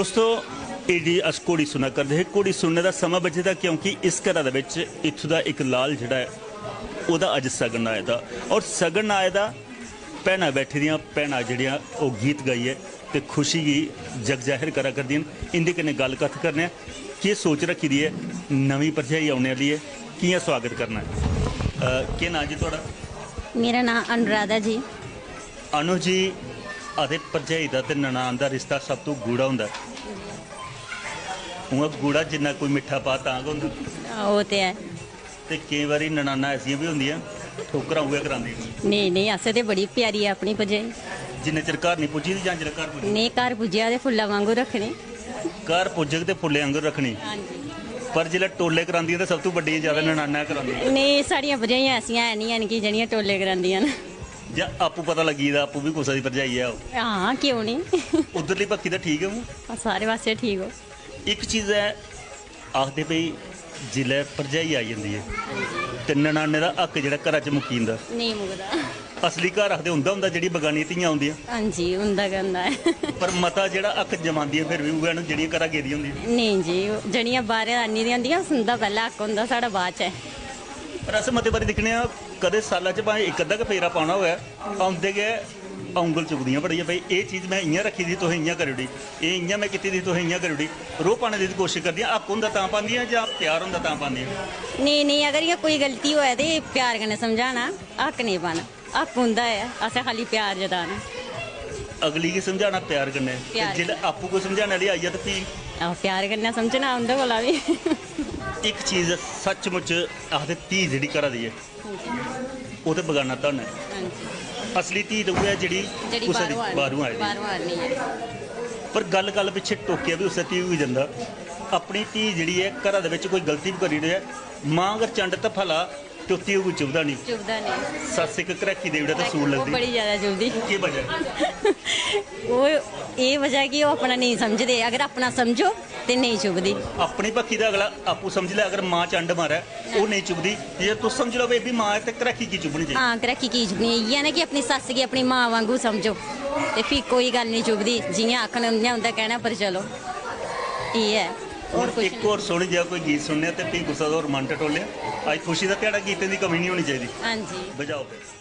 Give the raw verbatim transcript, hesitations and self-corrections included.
दोस्तो, एडी अस घोड़ी सुना करदे हे। घोड़ी सुनने दा समां बचे दा, क्योंकि इस घरा दे बिच इत्थूं दा इक लाल जेह्ड़ा ऐ, ओह्दा अज्ज सगन आए दा। और सगन आए दा, भैनां बैठी दियां, भैनां जेह्ड़ियां ओह् गीत गाइयै ते खुशी गी जग जाहिर करा करदियां न। इं'दे कन्नै गल्ल कत्थ करने आं, केह् सोच रक्खी दी ऐ, नमीं भरजाई औने आह्ली ऐ, कि'यां सोआगत करना ऐ? अ, केह् नांऽ जी थुआढ़ा? मेरा नांऽ अनुराधा जी। अनु जी, आखदे भरजाई दा ते ननान दा रिश्ता सब तों गूढ़ा होंदा ऐ। उ'आं गूढ़ा जिन्ना कोई मिट्ठा पा तां गै होंदा। ओह् ते ऐ। ते केईं बारी ननानां ऐसियां बी होंदियां, ठोकरां उ'ऐ करांदियां। नेईं, नेईं, असें ते बड़ी प्यारी ऐ अपनी भरजाई। जिन्ने चिर घर निं पुज्जी दी जां जिसलै घर पुज्जी? नेईं, घर पुज्जेआ ते फुल्ला वांगू रक्खनी। घर पुज्जग ते फुल्लें आंगर रक्खनी। हां जी। पर जिसलै टोले करांदियां ते सब तों बड्डियां ज्यादा ननानां करांदियां। नेईं, साढ़ियां भरजाइयां ऐसियां है निं हैन कि जेह्ड़ियां टोले करांदियां न। जां आपूं पता लग्गी गेदा, आपूं बी कुसै दी भरजाई ऐ ओह्? हां, क्यों निं? उद्धरली बक्खी ते ठीक ऐ हून। सारे पासै ठीक ओ। इक चीज ऐ, आखदे भई जिसलै भरजाई आई जंदी ऐ ते ननाने दा हक्क जेह्ड़ा घरा च मुक्की जंदा। नेईं मुकदा। असली घर आखदे उं'दा होंदा जेह्ड़ी बगानियां धियां औंदियां। हां जी, उं'दा गै होंदा ऐ। पर मता जेह्ड़ा हक्क जमांदियां फिर बी उ'ऐ न जेह्ड़ियां घरा गेदियां होंदियां। नेईं जी, ओह् जेह्ड़ियां बाह्रै आह्नी दियां होंदियां, उं'दा पैह्लें हक्क होंदा, साढ़ा बाद च ऐ। पर अस मते बारी दिक्खने आं, कदें साल्ला च भाएं इक अद्धा गै फेरा पाना होऐ, औंदे गै औंगल चुकदियां बड़ियां, "भाई, एह् चीज में इ'यां रक्खी दी, तुसें इ'यां करी ओड़ी, एह् इ'यां में कीती दी, तुसें इ'यां करी ओड़ी।" रोह् पाने दी कोशश करदियां, हक्क होंदा तां पांदियां जां प्यार होंदा तां पांदियां? नेईं, नेईं, अगर इ'यां कोई गलती होऐ ते प्यार कन्नै समझाना, हक्क नेईं पाना। हक्क उं'दा ऐ, असें खाल्ली प्यार जताना। अगली गी समझाना प्यार कन्नै, ते प्यार जिसलै कन्नै। आपूं कोई समझाने आह्ली आई जा ते फ्ही? आहो, प्यार कन्नै समझना उं'दे कोला बी। इक चीज सच्चमुच आखदे, धी जेह्ड़ी घरा दी ऐ, ओह् ते बगाना धन ऐ। हां जी। असली धी ते उ'ऐ जेह्ड़ी जेह्ड़ी कुसै दी बाह्रों आनी, बाह्रों आई दी। बाह्रों आनी ऐ। पर गल्ल गल्ल पिच्छे टोकेआ बी उस्सै धी गी जंदा। अपनी धी जेह्ड़ी ऐ, घरा दे बिच कोई गलती बी करी ओड़ै, मां अगर चंड धफा ला ते ओह् धी गी चुभदा निं। चुभदा निं। सस्स इक घरैखी देई ओड़ै ते ओह् सूल लगदी। बड़ी जैदा चुभदी। केह् बजह ऐ? ओह् एह् बजह ऐ कि ओह् अपना नेईं समझदे। अगर अपना समझो ते नेईं चुभदी। अपनी बक्खी दा अगला आपूं समझी लै, अगर मां चंड मारै, ओह् नेईं चुभदी। जे तुस समझी लैओ, "भाई, एह् बी मां ऐ, ते घरैखी की चुभनी चाहिदी?" हां, घरैखी की चुभनी? इ'यै ना कि अपनी सस्स गी अपनी मां वांगू समझो, ते फ्ही कोई गल्ल नेईं चुभदी। जि'यां आखन, उ'यां उं'दे कैह्ने पर चलो। एह् ऐ, होर हून कुछ इक नेईं। होर सोह्नी जेहा कोई गीत सुनने आं, ते फ्ही कुसै दा होर मन टटोले। अज्ज खुशी दा ध्याड़ा, गीतें दी कमी नेईं होनी चाहिदी। हां जी। बजाओ फिर।